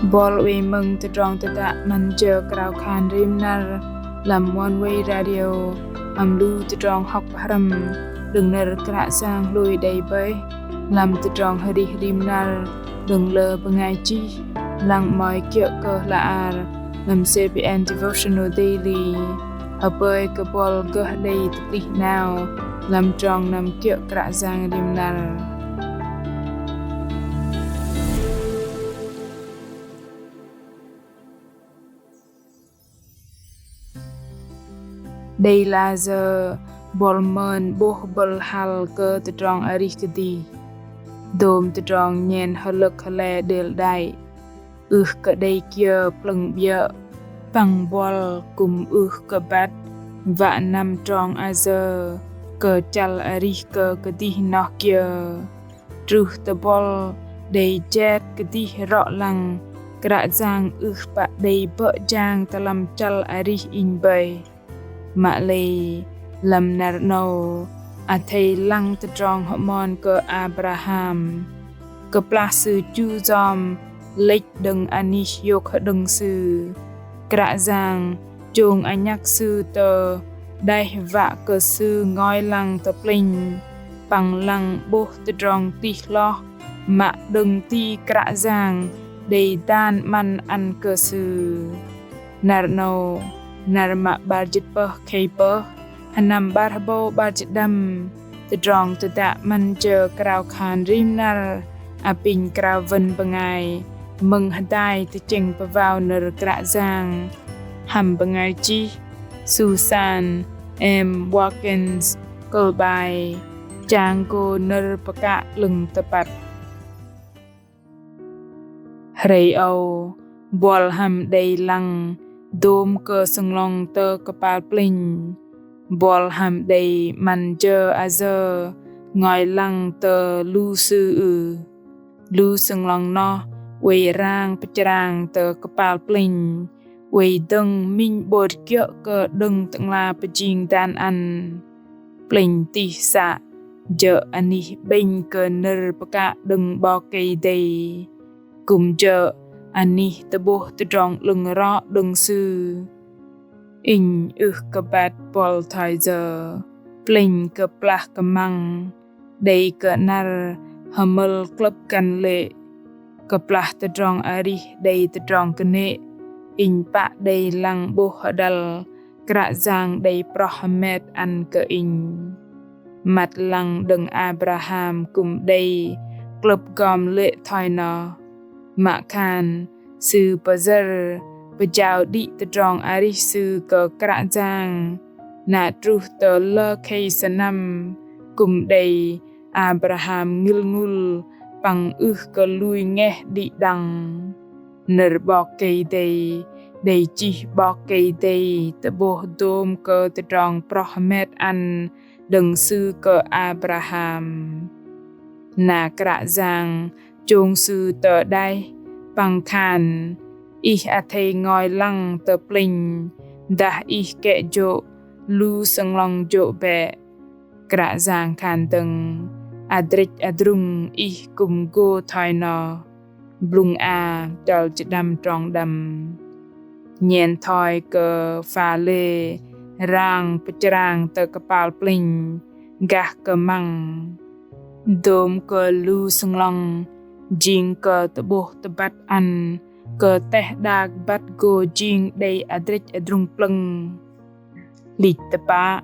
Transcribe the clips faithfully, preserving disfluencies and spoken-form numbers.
Buăl oei mơ̆ng tơdrong tơdă 'Măn jơ krao khan rim năr lăm Oneway Radio hăm lu tơdrong hŏk pơhrăm đơ̆ng nơ̆r Kră Yang hlôi đei bơih lăm tơdrong arih rim năr đơ̆ng lơ bơngai chih lăng mă kiơ̆ kơ hla ar lăm C B N Devotional Daily. Hơpơi kơ buăl gơh đei tơplih 'nao lăm trong năm kiơ̆ Kră Yang rim năr. Đei layơ buăl mơn 'bôh bơ̆l hăl kơ tơdrong arih kơdih. Dôm tơdrong nhen hơlơ̆k hơle đêl đai. Ưh kơ đei kiơ plơ̆ng 'biơ̆, păng buăl kư̆m ưh kơ băt wă năm trong ayơ kơ chăl arih kơ kơdih noh kiơ. Truh tơ buăl đei jet kơdih rŏ lăng, Kră Yang ưh pă đei bơ̆ jang tơ lăm chăl arih inh bơih. Mă lei lăm năr 'nâu, athei lăng tơdrong hơmon kơ Abraham. Kơplah sư chu yom lĕch đơ̆ng anih hiôk hơđơ̆ng sư, Kră Yang chông anhăk sư tơ đaih wă kơ sư ngôi lăng tơ plĕnh, păng lăng 'bôh tơdrong tih hloh mă đơ̆ng ti Kră Yang đei dan 'măn ăn kơ sư. Năr 'nâu, năr mă 'bar jĭt pơh khei pơh, hơnăm 'bar hơbâu 'bar jĭt đăm, tơdrong tơdă 'Măn jơ krao khan rim năr apinh krao wơn bơngai mơ̆ng hơdai tơchĕng pơwao nơ̆r Kră Yang hăm bơngai chih Susan M Watkins, kơ̆l bai Chang gô nơ̆r pơkă 'lơ̆ng tơpăt. Hrei âu, buăl hăm đei lăng dôm kơ sơnglŏng tơ kơpal plĕnh. Buăl hăm đei 'măn jơ ayơ ngôi lăng tơ lu sư ưh? Lu sơnglŏng noh oei rang pơchrang tơ kơpal plĕnh, oei dơ̆ng minh 'bơ̆t kiơ̆ kơ đơ̆ng Tơ'ngla pơjing dan ăn. Plĕnh tih să jơ̆ anih 'bĕnh kơ nơ̆r pơkă đơ̆ng 'Bok Kei-Dei, kư̆m jơ̆ anih tơ'bôh tơdrong 'lơ̆ng rŏ đơ̆ng Sư. Inh ưh kơ băt buăl thoi yơ, plĕnh kơplah kơmăng đei kơ năr hơmơl klơ̆p găn lê̆. Kơplah tơdrong arih đei tơdrong kơnê̆, inh pă đei lăng 'bôh hơđăl Kră Yang đei proh hơmet ăn kơ inh. Măt lăng đơ̆ng Abraham kư̆m đei klơ̆p gom lê̆ thoi noh. Mă khan, sư pơyơ̆r pơjao đĭ tơdrong arih sư kơ Kră Yang. Na truh tơ lơ khei sơnăm kư̆m đei Abraham ngĭl ngŭl păng ưh kơ lui ngeh đĭ đăng. Nơ̆r 'Bok Kei-Dei đei chih 'Bok Kei-Dei tơ'bôh dôm kơ tơdrong proh hơmet ăn đơ̆ng Sư kơ Abraham. Na Kră Yang chông sư tơ đaih păng khan: Ih athei ngôi lăng tơ plĕnh, dah ih kĕ jô̆, lu sơnglŏng jô̆ bĕ. Kră Yang khan dơ̆ng: Adrĕch adrung ih kư̆m gô thoi noh. Blŭng a, chăl jơ̆ đăm trong đăm. Nhen thoi kơ pha lê rang pơchrang tơ kơpal plĕnh gah kơmăng. Dôm kơ lu sơnglŏng jing kơ tơ'bôh tơbăt ăn kơ teh đak băt gô jing đei adrĕch adrung plơ̆ng. Lĕch tơpă,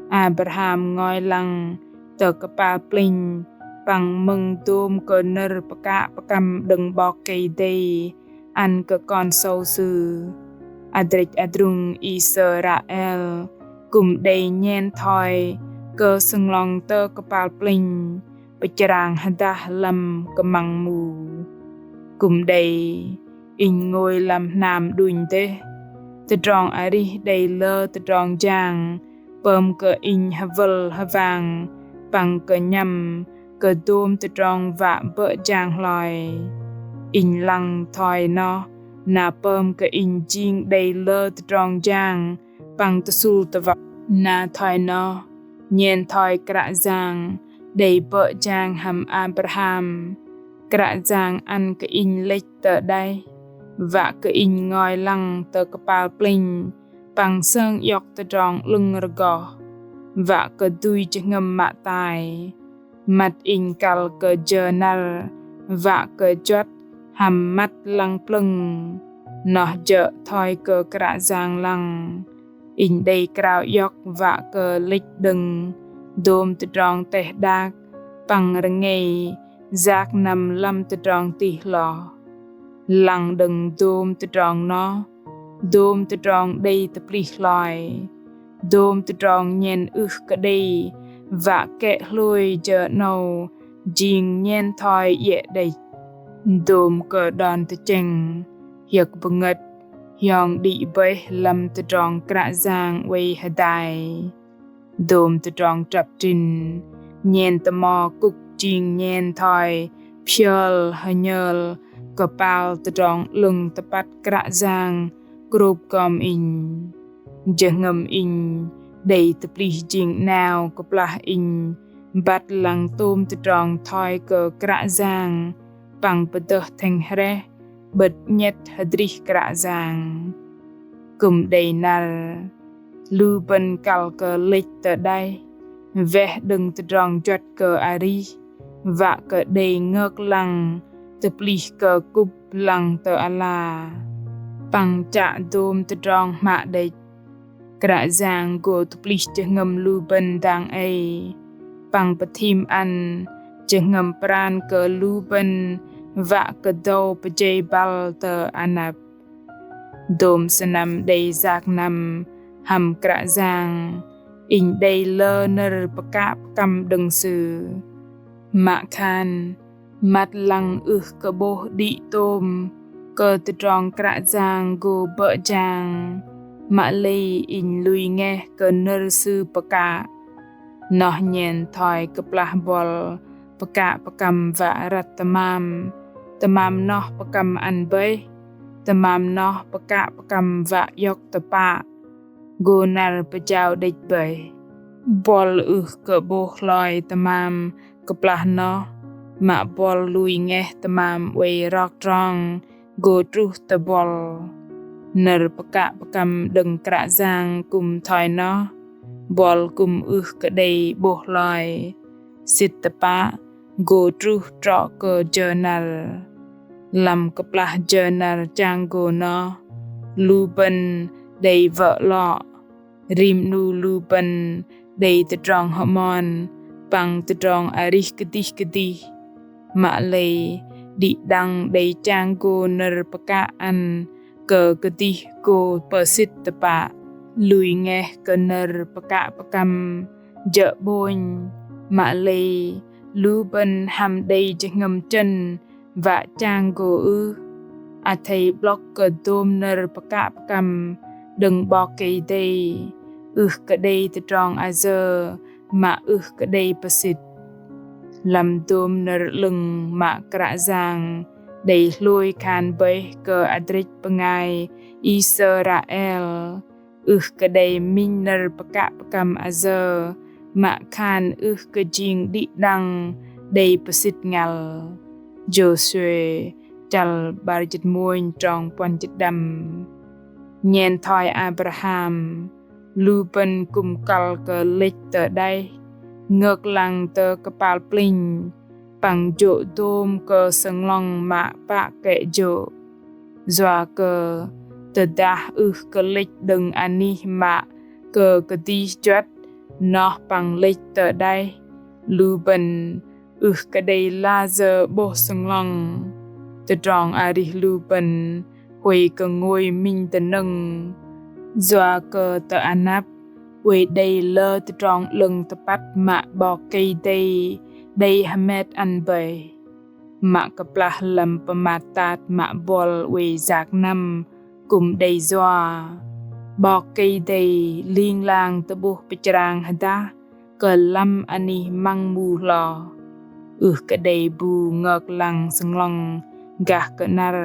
Abraham ngôi lăng tơ kơpal plĕnh păng mơ̆ng dôm kơ nơ̆r pơkă pơkăm đơ̆ng 'Bok Kei-Dei ăn kơ kon sâu sư. Adrĕch adrung Israel kư̆m đei nhen thoi kơ sơnglŏng tơ kơpal plĕnh pơchrang hơdah lăm kơmăng mu. Kư̆m đei, inh ngôi lăm hnam đunh dêh. Tơdrong arih đei lơ tơdrong jang pơm kơ inh hơwơl hơwang păng kơ nhăm kơ dôm tơdrong wă bơ̆ jang hloi. Inh lăng thoi noh na pơm kơ inh jing đei lơ tơdrong jang păng tơsŭl tơwăl. Na thoi noh, nhen thoi Kră Yang đei bơ̆ jang hăm Abraham, Kră Yang ăn kơ inh lĕch tơ đaih Wă kơ inh ngôi lăng tơ kơpal plĕnh, păng sơng iŏk tơdrong 'lơ̆ng rơgoh. Wă kơ dui jơhngơ̆m mă tai. Măt inh kăl kơ jơ năr, wă kơ juăt hăm măt lăng plơ̆ng. Noh jơ̆ thoi kơ Kră Yang lăng. Inh đei krao iŏk wă kơ lĕch đơ̆ng dôm tơdrong teh đak, păng rơngei yak năm lăm tơdrong tih hloh. Lăng đơ̆ng dôm tơdrong noh, dôm tơdrong đei tơplih hloi, dôm tơdrong nhen ưh kơ đei wă kĕ hlôi jơ 'nâu jing nhen thoi iĕ đĕch. Dôm kơ đon tơchĕng, hiơ̆k bơngơ̆t, hiong đĭ bơih lăm tơdrong Kră Yang oei hơdai. Dôm tơdrong trăp trĭn, nhen tơmo kŭk jing nhen thoi phiơl hơnhơl kơpal tơdrong 'lơ̆ng tơpăt Kră Yang krôp gom inh. Jơhngơ̆m inh đei tơplih jing 'nao kơplah inh băt lăng tôm tơdrong thoi kơ Kră Yang păng pơdơh thĕng hrĕh 'bơ̆t 'nhĕt hơdrih Kră Yang. Kư̆m đei năr, lu bơ̆n kăl kơ lĕch tơ đaih, weh đơ̆ng tơdrong juăt kơ arih, wă kơ đei ngơk lăng tơplih kơ kŭp lăng tơ ala, păng chă dôm tơdrong hmă đĕch. Kră Yang gô tơplih jơhngơ̆m lu bơ̆n dang ei, păng pơthim ăn jơhngơ̆m pran kơ lu bơ̆n wă kơ dâu pơjei băl tơ anăp. Dôm sơnăm đei yak năm hăm Kră Yang, inh đei lơ nơ̆r pơkă pơkăm đơ̆ng Sư. Mă khan, măt lăng ưh kơ 'bôh đĭ tôm kơ tơdrong Kră Yang gô bơ̆ jang, mă lei inh lui ngeh kơ nơ̆r Sư pơkă. Noh nhen thoi kơplah buăl pơkă pơkăm wă răt tơmam, tơmam noh pơkăm ăn bơih, tơmam noh pơkă pơkăm wă iŏk tơpă, gô năr pơjao đĕch bơih. Buăl ưh kơ 'bôh hloi tơmam kơplah noh, mă buăl lui ngeh tơmam oei rok trong gô truh tơ buăl. Nơ̆r pơkă pơkăm đơ̆ng Kră Yang kư̆m thoi noh, buăl kư̆m ưh kơ đei 'bôh hloi. Sĭt tơpă gô truh trŏ kơ jơ năr. Lăm kơplah jơ năr chang gô noh, lu bơ̆n đei wơ̆ 'lŏ. Rim 'nu lu bơ̆n đei tơdrong hơmon păng tơdrong arih kơdih kơdih. Mă lei đĭ đăng đei chang gô nơ̆r pơkă ăn kơ kơdih gô pơsĭt tơpă. Lui ngeh kơ nơ̆r pơkă pơkăm jơ̆ 'bônh, mă lei lu bơ̆n hăm đei jơhngơ̆m chơ̆n wă chang gô ưh. Athei 'blŏk kơ dôm nơ̆r pơkă pơkăm đơ̆ng 'Bok Kei-Dei, ưh kơ đei tơdrong ayơ mă ưh kơ đei pơsĭt. Lăm dôm nơ̆r 'lơ̆ng mă Kră Yang đei hlôi khan bơih kơ adrĕch bơngai Israel, ưh kơ đei minh nơ̆r pơkă pơkăm ayơ mă khan ưh kơ jing đĭ đăng đei pơsĭt ngăl. Jôsuê chăl 'bar jĭt mônh trong puăn jĭt đăm. Nhen thoi Abraham, lu bơ̆n kư̆m kăl kơ lĕch tơ đaih, ngơk lăng tơ kơpal plĕnh, păng jô̆ dôm kơ sơnglŏng mă pă kĕ jô̆. Yua kơ tơdah ưh kơ lĕch đơ̆ng anih mă kơ kơdih juăt noh păng lĕch tơ đaih, lu bơ̆n ưh kơ đei layơ 'bôh sơnglŏng. Tơdrong arih lu bơ̆n huay kơ ngôi minh dơnơ̆ng. Yua kơ tơ anăp oei đei lơ tơdrong 'lơ̆ng tơpăt mă 'Bok Kei-Dei đei hơmet ăn bơih. Mă kơplah lăm pơmat tat mă buăl oei yak năm kư̆m đei yua, 'Bok Kei-Dei ling lang tơ'bôh pơchrang hơdah kơ lăm anih măng mu hloh. Ưh kơ đei bu ngơk lăng sơnglŏng gah kơ năr,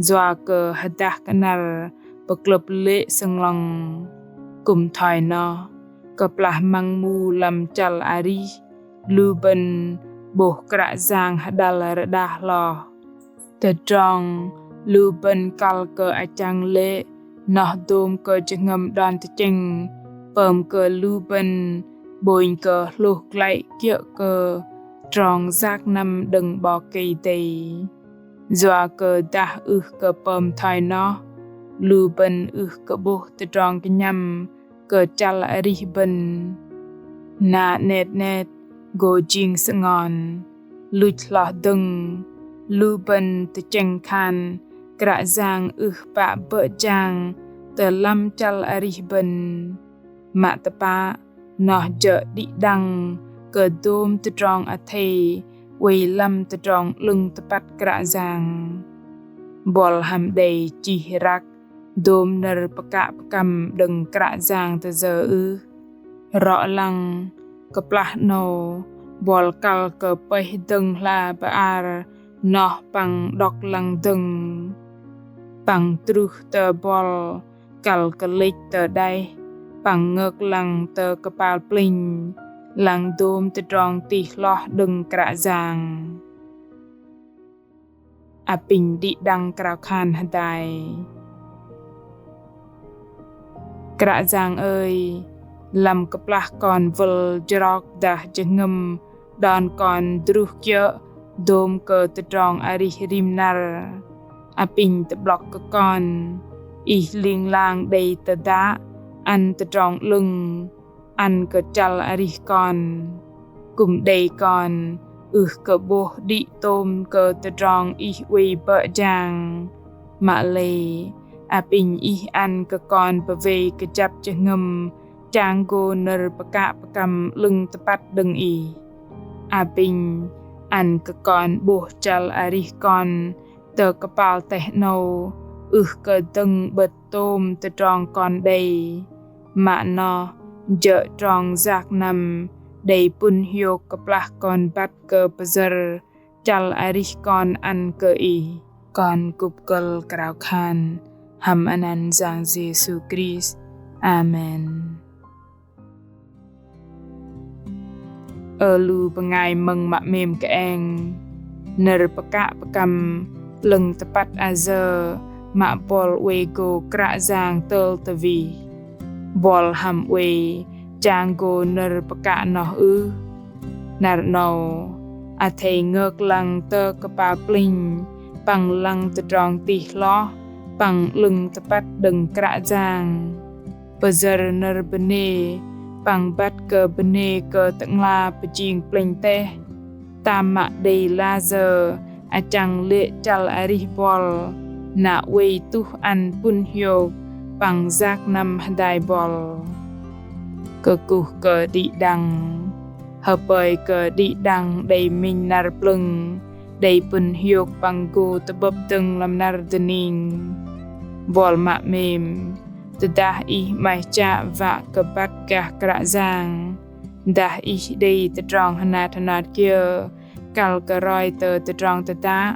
yua kơ hơdah kơ năr pơklơ̆p lê̆ sơnglŏng. Kư̆m thoi noh, kơplah măng mu lăm chăl arih, lu bơ̆n 'bôh Kră Yang hơđăl rơđah hloh. Tơdrong Lu bơ̆n kăl kơ achăng lê̆ noh dôm kơ jơhngơ̆m đon tơchĕng pơm kơ lu bơ̆n 'bônh kơ hlôh glăi kiơ̆ kơ trong yak năm đơ̆ng 'Bok Kei-Dei. Yua kơ dah ưh kơ pơm thoi noh, lu bơ̆n ưh kơ 'bôh tơdrong kơnhăm kơ chăl arih bơ̆n. Na 'net 'net gô jing sơngon, luch hloh dơ̆ng, lu bơ̆n tơchĕng khan Kră Yang ưh pă bơ̆ jang tơ lăm chăl arih bơ̆n. Mă tơpă, noh jơ̆ đĭ đăng kơ dôm tơdrong athei oei lăm tơdrong 'lơ̆ng tơpăt Kră Yang. Buăl hăm đei chih răk dôm nơ̆r pơkă pơkăm đơ̆ng Kră Yang tơ yơ ưh? Rŏ lăng, kơplah 'nâu buăl kăl kơ pơih dơ̆ng hla bơar noh păng đŏk lăng dơ̆ng. Păng truh tơ buăl kăl kơ lĕch tơ đaih păng ngơk lăng tơ kơpal plĕnh, lăng dôm tơdrong tih hloh đơ̆ng Kră Yang. Apinh đĭ đăng krao khan hơdai. Kră Yang ơi, lăm kơplah kon wơl jrok dah jơhngơ̆m đon kon druh kiơ̆ dôm kơ tơdrong arih rim năr, apinh tơ'blŏk kơ kon, Ih ling lang đei tơdă ăn tơdrong 'lơ̆ng ăn kơ chăl arih kon. Kư̆m đei kon ưh kơ 'bôh đĭ tôm kơ tơdrong Ih oei bơ̆ jang. Mă lei, apinh Ih ăn kơ kon pơwei kơjăp jơhngơ̆m chang gô nơ̆r pơkă pơkăm 'lơ̆ng tơpăt đơ̆ng Ih. Apinh ăn kơ kon 'bôh chăl arih kon tơ kơpal teh 'nâu ưh kơ dơ̆ng 'bơ̆t tôm tơdrong kon đei. Mă noh jơ̆ trong yak năm đei pŭn hiôk kơplah kon băt kơ pơyơ̆r chăl arih kon ăn kơ Ih. Kon kŭp kơ̆l krao khan hăm anăn Yang Yêsu Krist. Amen. Ơ lu bơngai mơ̆ng mă 'mêm kơeng, nơ̆r pơkă pơkăm 'lơ̆ng tơpăt ayơ mă buăl oei gô Kră Yang tơl tơwih. Buăl hăm oei chang gô nơ̆r pơkă noh ưh? Năr 'nâu, athei ngơk lăng tơ kơpal plĕnh păng lăng tơdrong tih hloh păng 'lơ̆ng tơpăt đơ̆ng Kră Yang. Pơyơ̆r nơ̆r bơnê păng băt kơ bơnê kơ Tơ'ngla pơjing plĕnh teh. Tam mă đei layơ achăng lê̆ chăl arih buăl, na oei tuh ăn pŭn hiôk păng yak năm hơdai buăl. Kơkuh kơ đĭ đăng, hơpơi kơ đĭ đăng đei minh năr plơ̆ng, đei pŭn hiôk păng gô tơ'bơ̆p dơ̆ng lăm năr dơning. Buăl mă 'mêm, tơdah ih 'maih chă wă kơ băt gah Kră Yang, dah ih đei tơdrong hơnat hơnat kiơ kăl kơ roi tơ tơdrong tơdă,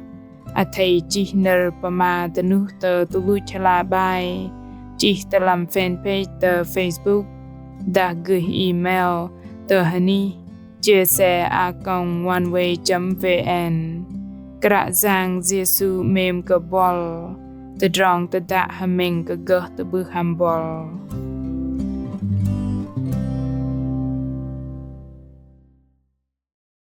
athei chih nơ̆r pơma dơnuh tơ tơluch hla bơar, chih tơ lăm fanpage tơ Facebook, dah gửi email tơ hơnih chia sẻ a còng oneway chấm vn. Kră Yang Yêsu 'mêm kơ buăl, tơdrong tơdă hơmĕng kơ gơh tơ'bưh hăm buăl.